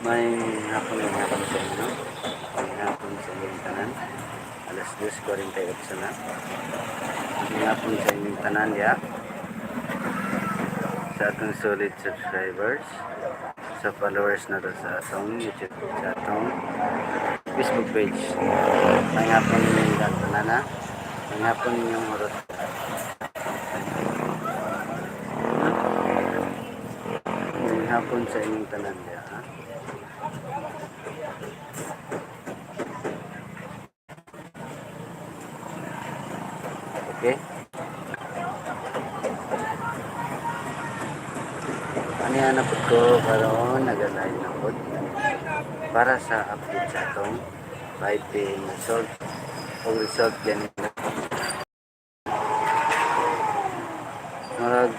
Maayong hapon sa inyo, no? Maayong hapon sa inyong tanan. Alas 2:48 na. Maayong hapon sa inyong tanan, ya. Sa atong solid subscribers, sa followers na to sa atong YouTube, sa atong Facebook page. Maayong hapon ninyong tanan, ha? Maayong hapon ninyong hurot. Maayong hapon sa inyong tanan, ya, ha? Okay? Ano na po ko karon, nag-live na po para sa update sa atong 5 PM result o result ganito. Murag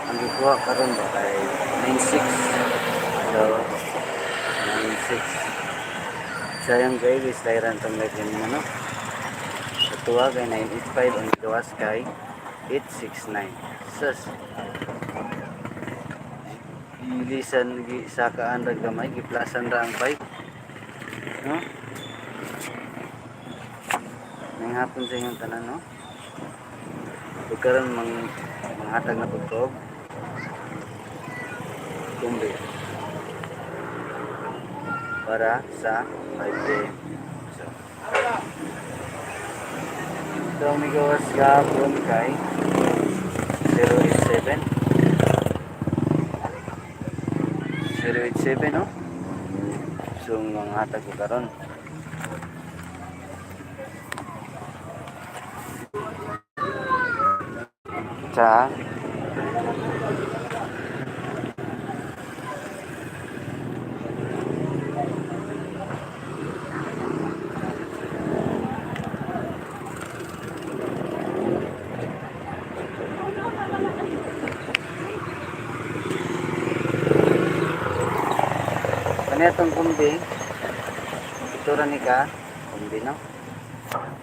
ang gikuha karon ba kay 96. So 96. Sayang kay is layran tong live ganina, no? Sa tuwa kay 985, ang gawas kay 869. Sus. Gilisan, gisakaan ra gamay, giplasan ra ang 5. No? Maayong hapon sa inyong tanan, no? Ug karon manghatag na pud ko og kumbi para sa 5 PM. So ang migawas gahapon kay 087 087, no? So manghatag ko karon sa kani atong kumbi. Ito ra ni ka kumbi, no?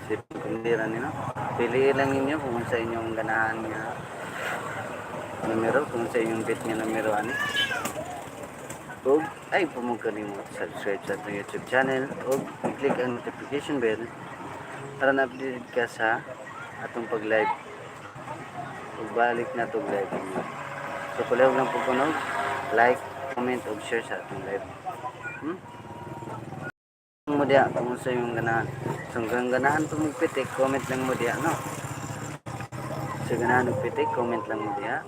Si kumbi ra ni, no? Pili lang ninyo kung sa inyong ganahan nga numero, kung sa inyong bet nga numero ani. Ug ay pumog kanimo subscribe sa atong YouTube channel ug i-click ang notification bell para na-update ka sa atong pag-live ug balik na tog live ninyo. So palihog lang po kunog like, comment ug share sa atong live. Mo diya kung sa yung ganahan. So kung ganahan po magpitik, comment lang mo diya, no? So ganahan og pitik, comment lang mo diya.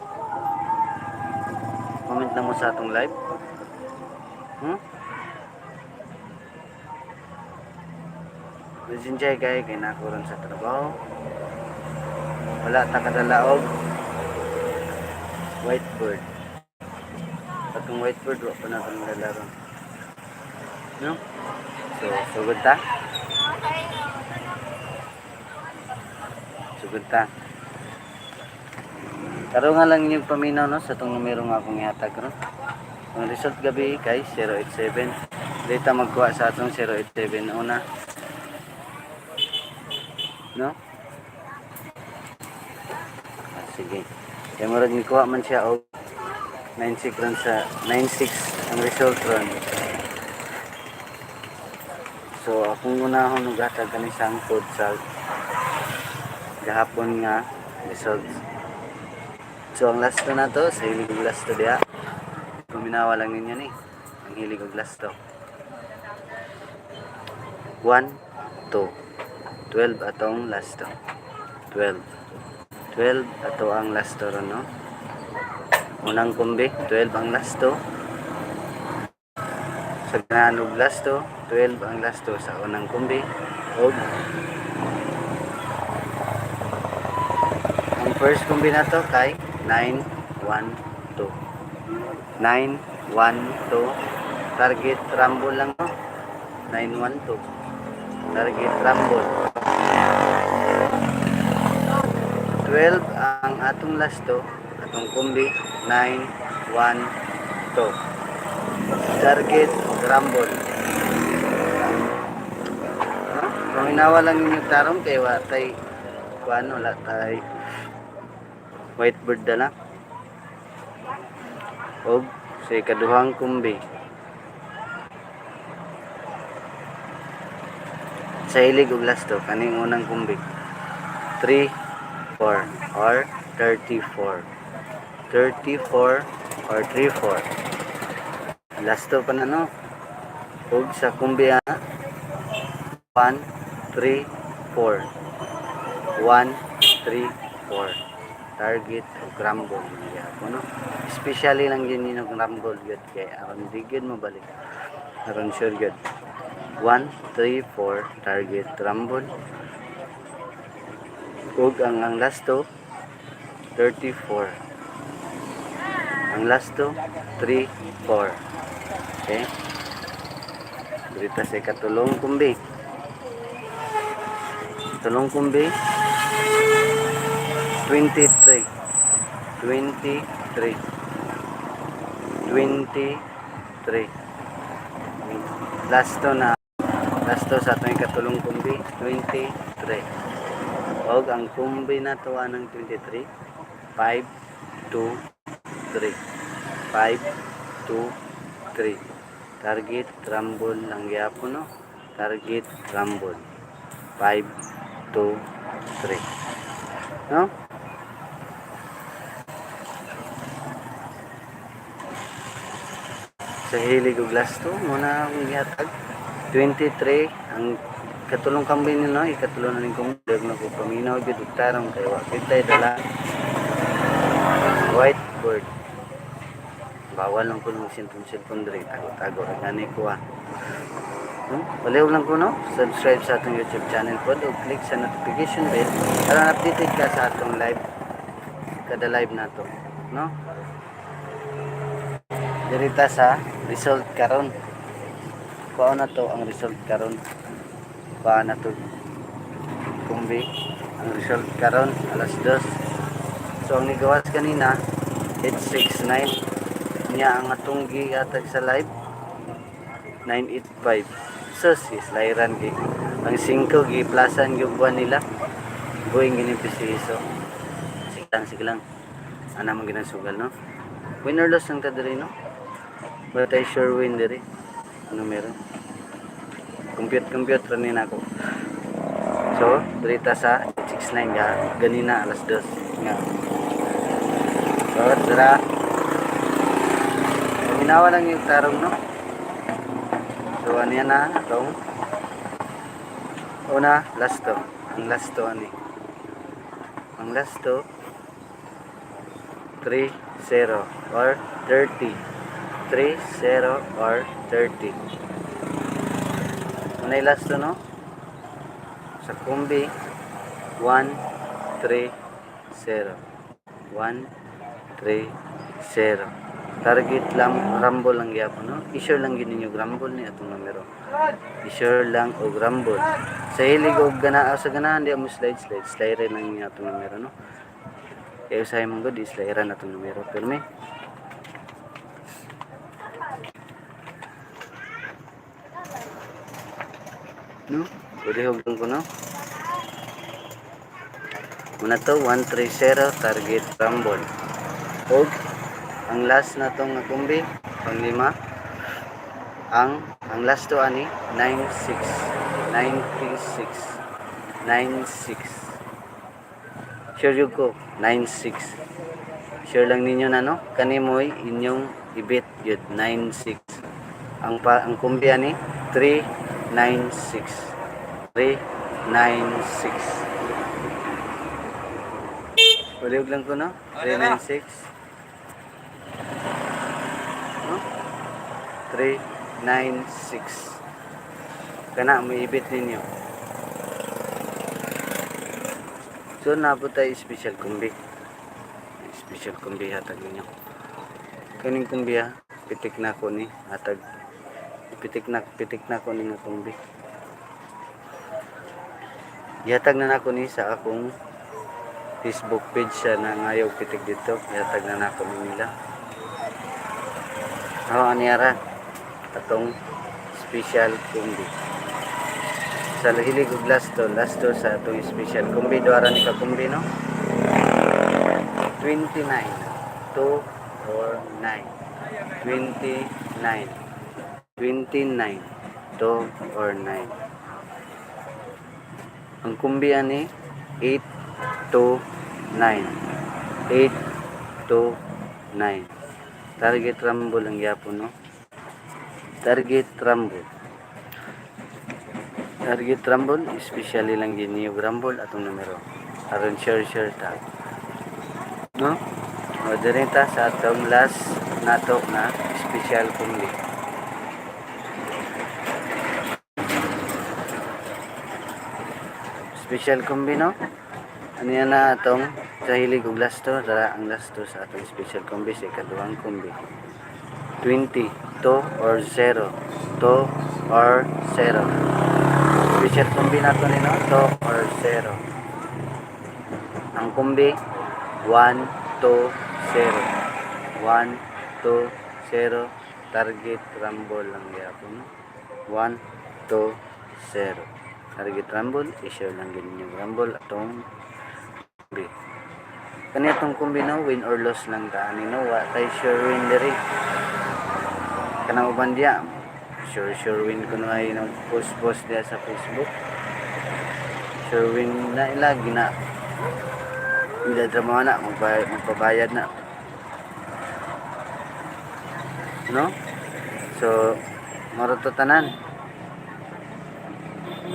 Comment lang mo sa atong live. Pasensya kay kay nako ron sa trabaho. Wala ta kadala og whiteboard. Atong whiteboard wa pa na itong dala ron. No? So, sugod ta? Sugod ta. Karon nga lang inyong paminaw, no, sa itong numero nga akong ihatag ron. Ang result gabi kay 087. Dito magkuha sa atong 087 una. No? Ah, sige. Kaya murag nikuha man siya og 96 ron, sa 96 ang result ron. So akong unahon og hatag kani sangkod sa gahapon nga results. So ang last na to, sa hilig og last to diha. Paminawa lang ninyo ni. Ang hilig og last to. 1, 2, 12 atong last to. 12. 12 ato ang last to ron, no? Unang kumbi, 12 ang last to. Sa ganahan og last to, 12 ang last to sa unang kumbi. Og ang first kumbi na to kay 9, 1, 2. 9, 1, 2. Target rumble lang, no? 9, 1, 2. Target rumble. 12 ang atong last to, atong kumbi 9, 1, 2. Target rumble. No? Paminawa lang ninyo tarong kay wa tay kuan, wala tay whiteboard dala. Og sa ikaduhang kumbi. Sa hilig ug last two, kaning unang kumbi, 3, 4 or 34. 34 or 34. Last two pa na, no? Ug sa kumbi, 1, 3, 4. 1, 3, 4. Target og rumble gyapon, no? Especially lang yun yun og rumble gyud kay aron di gyud mabalik. Aron sure gyud. 1, 3, 4 target rumble. Ug ang last two, 34. Ang last two, 3, 4. Okay? Dito sa ikatulong kumbi. Tulong kumbi, 23. 23. 23. Last two na. Last two sa atong ikatulong kumbi, 23. Og ang kumbi na to anang 23, 5, 2, 3. 5, 2, 3. Target rumble lang gyapon, no? Target rumble. 5, 2, 3. No? Sa hilig og last two, muna akong gihatag. 23, ang katulong kambing ni, no, ikatulong na ning kumbi na ko paminaw gyud og tarong kay wa gyud tay dala whiteboard. Bawal lang ko ng cellphone cellphone diri, tago-tago ra gani ko ah. Palihog lang ko, no, subscribe sa atong YouTube channel pod ug click sa notification bell aron updated ka sa atong live, kada live nato, no? Diri ta sa result karon. Kuha na to ang result karon. Kuha na to kumbi ang result karon alas 2. So ang nigawas kanina, 869 niya. Ang atong gihatag sa live, 985. So sis layran gi ang 5, gi plasan gyud buwan nila going gini presiso. Sige lang, sige lang, ana man ginasugal, no? Win or loss lang ta diri, no? But I sure win diri. Ano meron? Compute, compute ra ni nako. So, diri ta sa 869 ga ganina alas 2 nga. So, tara. Paminawa lang yung tarong, no? So, ano yan na? Atong una, last two. Ang last two, ani. Ang last two, 3, 0 or 30. 3, 0 or 30. Una yung last two, no? Sa kumbi, 1, 3, 0. 1, 3, 0. Target lang, rumble lang gyapon, no? I-sure lang gyud ninyo rumble ni atong numero. I-sure lang og rumble. Sa hilig og gana sa ganahan di mo slide slide, slide lang niya atong numero, no? Kaya usahay man gud i-slide na atong numero. Pero may no? Ulihog lang ko, no? Muna to, 130 target rumble. Og ang last na tong nga kumbi, panglima, ang last to ani 96, 96, 96. Sure yun ko 96. Sure lang ninyo na, no? Kani mo'y inyong ibit yun 96. Ang kumbi ani 396, 396. Palihog lang ko, no? 396, no? 396 kana mo ibit ninyo. So naa po tayo special kumbi. Special kumbi hatag ninyo. Kaning kumbi ha, pitik na ko ni hatag. Pitik na ko ni nga kumbi. Gihatag na nako ni sa akong Facebook page siya na ngayaw pitik dito. Gihatag na nako ni nila. Oh, ani ara atong special kumbi. Sa hilig og last two sa atong special kumbi, duha ra ni ka kumbi, no? 29, 2 or 9. 29, 29, 2 or 9. Ang kumbi ani 8 2 9, 8 2 9. Target rumble ang gyapon, no? Target rumble, target rumble, especially lang gini rumble atong numero aron sure sure ta, no? O, diri ta sa atong last nato na special kumbi. Special kumbi, no? Ano yan na atong sa hilig og lasto. Tara, ang lasto sa atong special kumbi, sa ikaduhang kumbi, 20, 2 or 0, 2 or 0. Special kumbi nato ni, no? 2 or 0. Ang kumbi, 1 2 0, 1 2 0. Target rumble lang gyapon, no? 1 2 0, target rumble. I-share lang gid ninyo rumble atong kumbi. Kani atong kumbi, no, win or loss lang ta ani, no? Wa tay sure win diri. Kanang uban diya, sure sure win kuno ay nag post post diya sa Facebook, sure win na ila gina ila drama na magpabayad na, no? So mao to tanan.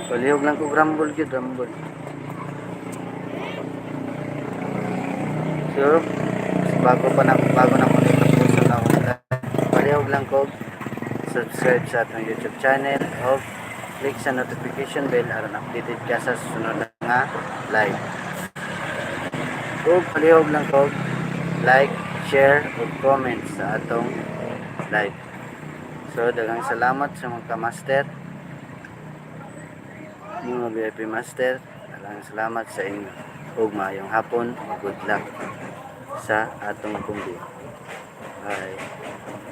Palihog lang ko rumble gyud, rumble. So bago pa na, bago na ko nito sa akong live, palihog lang ko subscribe sa atong YouTube channel o click sa notification bell aron updated ka sa susunod na nga live. Ug palihog lang ko like, share ug comment sa atong live. So daghang salamat sa mga ka-master, mga VIP master. Daghang salamat sa inyo ug maayong hapon. Good luck sa atong kumbi. Bye.